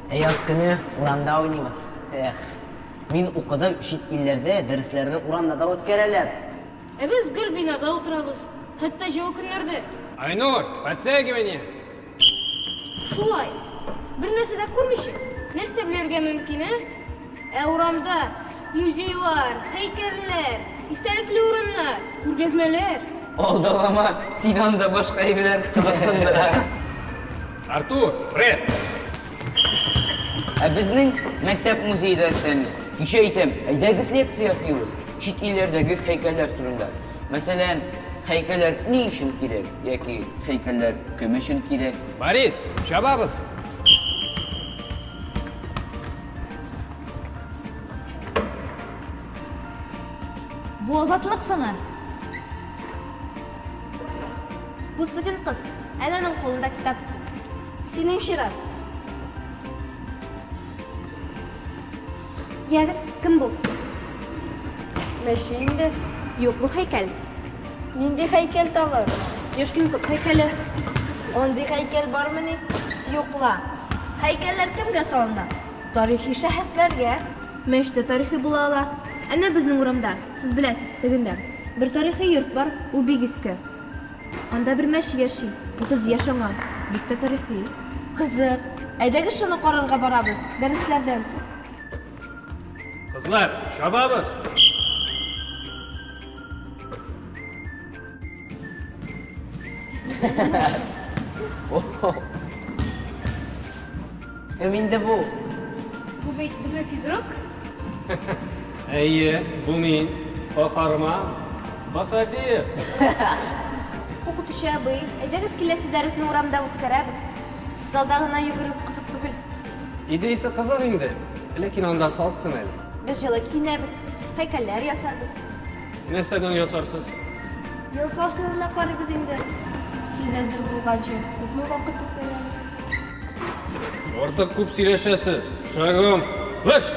Ә яз көне урамда уйныйбыз. Эх. Мин укыдым, чит илләрдә дәресләрне урамда да үткәрәләр. Ә без гел бинада утырабыз. Хәтта җылы көннәрдә. Айнур, подтягивание! Шулай. Бер нәрсә дә күрмичә, нәрсә белергә мөмкин, ә? Ә урамда музейлар, һәйкәлләр, истәлекле урыннар, күргәзмәләр. Алдалама, син анда башка әйберләр кызыксындыра. Артур, пресс! Ә безнең мәктәп музее да эшләми. Кичә әйтәм, әйдәгез лекция ясыйбыз, чит илләрдәге һәйкәлләр турында. Мәсәлән, һәйкәлләр ни өчен кирәк яки һәйкәлләр кем өчен кирәк? Борис, чабабыз! Бу азатлык сыны. Бу студент кыз. Әнә аның кулында китап. Синең чират. Ягез, кем бу? Мәче инде. Юк, бу һәйкәл. Нинди һәйкәл тагы? Ёшкин күк һәйкәле. Андый һәйкәл бармыни? Юк ла. Һәйкәлләр кемгә салына? Тарихи шәхесләргә. Мәчет тә тарихи була ала. Әнә безнең урамда, сез беләсез, тегендә. Бер тарихи йорт бар, ул бик иске. Анда бер мәче яши, 30 яшь аңа. Бик тә тарихи. Кызык. Әйдәгез шуны карарга барабыз, дәресләрдән соң. Кызлар, чабабыз! Кем инде бу? Бу бит безнең физрук. Әйе, бу мин. Каһарман. Баһадир. Укытучы абый, әйдәгез киләсе дәресне урамда үткәрәбез. Залда гына йөгерү кызык түгел. Идеясе кызык инде, ләкин анда салкын әле. Без җылы киенәбез, һәйкәлләр ясарбыз. Нәрсәдән ясарсыз? Ел фасылына карыйбыз инде. Сез әзер булганчы күпме вакыт үтәр әле? Артык күп сөйләшәсез. Шагом, марш!